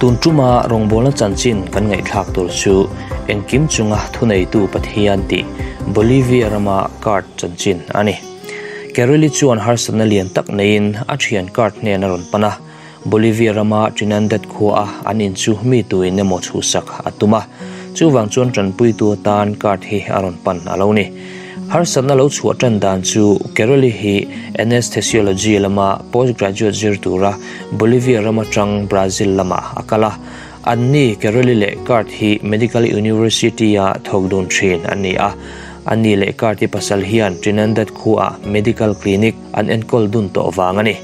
Tun tuma rawngbawlna chanchin kan ngaihthlak tur chu engkim chunga thuneitu Pathian tih Bolivia rama card chanchin a ni. Caroli chuan harsatna lian tak neiin a thian card hnen a rawn pan a. Bolivia rama Trinidad khua a an in chu mi tuin emaw chhuhsak a tum a, chuvang chuan tanpuitu atan card hi a rawn pan a lo ni. Harsatna lo chhuah tan dan chu Caroli hi Anesthesiology lama postgraduate zir tura Bolivia ram atang Brazil lamah a kal a. Anni Caroli leh Card hi Medical University-a thawk dun thin an ni a. Anni leh Card-i pasal hian Trinidad khuaah medical clinic an enkawl dun tawh vang a ni.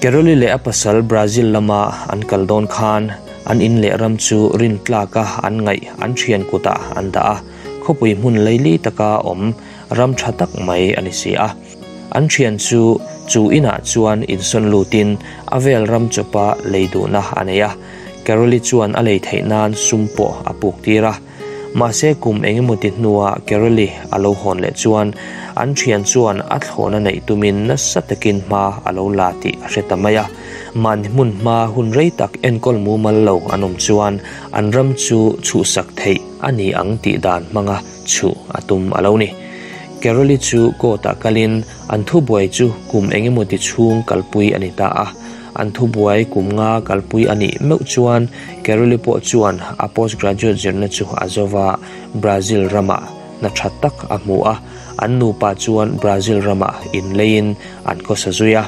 Caroli leh a pasal Brazil lama an kal dawn khan an in leh ram chu rintlaka an ngaih an thian kutah an dah a, khawpui hmun leili taka awm ram tha tak mai a ni si a. An thian chu chu inah chuan insawn lutin a vel ram chawpa lei duhna a nei a, Caroli chuan a lei theih nan sum pawh a puk tir a. Mahse kum engemaw ti hnuah Caroli a lo hawn leh chuan an thian chuan a thlawhna neih tumin nasa takin hma a lo la tih a hre ta mai a. Mahni hmun hma hun rei tak enkawl mumal lo an awm chuan an ram chu chhuhsak theih a ni ang tih dan hmanga chhuh a tum a lo ni. Caroli chu court ah kalin an thubuai chu kum engemaw ti chhung kalpui a ni ta a. An thubuai kum nga kalpui a nih meuh chuan Caroli pawh chuan a postgraduate zirna chu a zo va, Brazil ramah hna tha tak a hmu a, an nupa chuan Brazil ramah inleiin an khawsa zui a.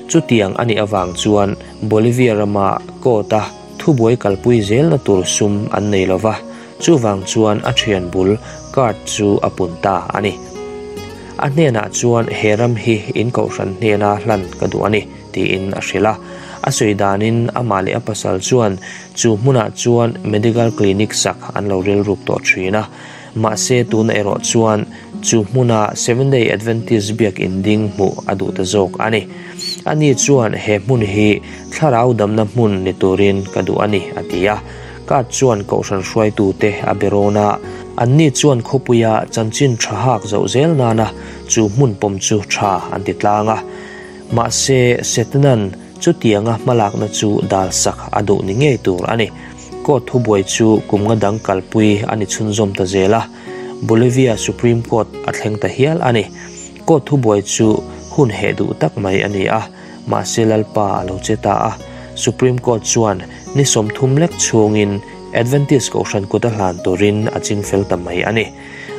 Chutiang a nih avang chuan Bolivia rama court-a thubuai kalpui zelna tur sum an nei lo va, chuvang chuan a thian bul card chu a pun ta a ni. A hnenah chuan he ram hi in kohhran hnena hlan ka duh a ni. tiin a hrilh a. A sawi danin amah leh a pasal chuan chu hmunah chuan medical clinic sak an lo rilruk tawh thin a. Mahse tuna erawh chuan chu hmuna Seventh Day Adventist biak in ding hmuh a duh ta zawk a ni. Ani chuan he hmun hi thlarau damna hmun ni turin ka duh a ni a ti a. Kat chuan kohhran hruaitute a be rawn a, anni chuan khawpuia chanchin tha hak zoh zel nana chu hmun pawm chu tha an ti tlang a. Mahse, Setana'n chutianga hmalakna chu dalsak a duh ni ngei tur a ni. Court thubuai chu kum nga dang kalpui a ni chhunzawm ta zel a, Bolivia Supreme Court a thleng ta hial a ni. Court thubuai chu hun heh duh tak mai a ni a, mahse Lalpa a lo che ta a. Supreme Court chuan ni 30 lek chhungin Adventist Kohhran kut a hlan turin a chingfel ta mai a ni.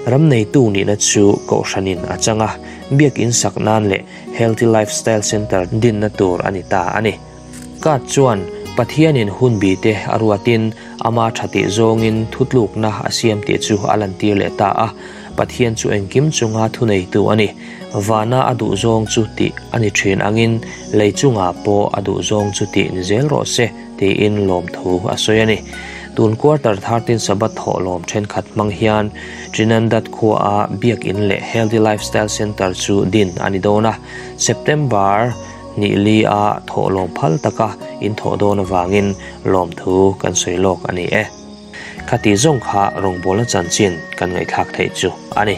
Ram neitu nihna chu Kohhranin a chang a, biakin sak nan leh Healthy Lifestyle Centre dinna tur a ni ta a ni. Card chuan Pathianin hun bi te a ruatin ama tha tih zawngin thutlukna a siam tih chu a lantir leh ta a. Pathian chu engkim chunga thuneitu a ni. Vana a duh zawng chu tih a ni thin angin lei chungah pawh a duh zawng chu tih ni zel rawh se tiin lawmthu a sawi a ni. Tun quarter 13 Sabbath thawhlawm thenkhat hmang hian Trinidad khua-a Biakin leh Healthy Lifestyle Centre chu din a ni dawn a, September ni li-a thawhlawm phal taka in thawh dawn avangin lawmthu kan sawi lawk a ni e. Khati zawng kha rawngbawlna chanchin kan ngaihthlak theih chu a ni.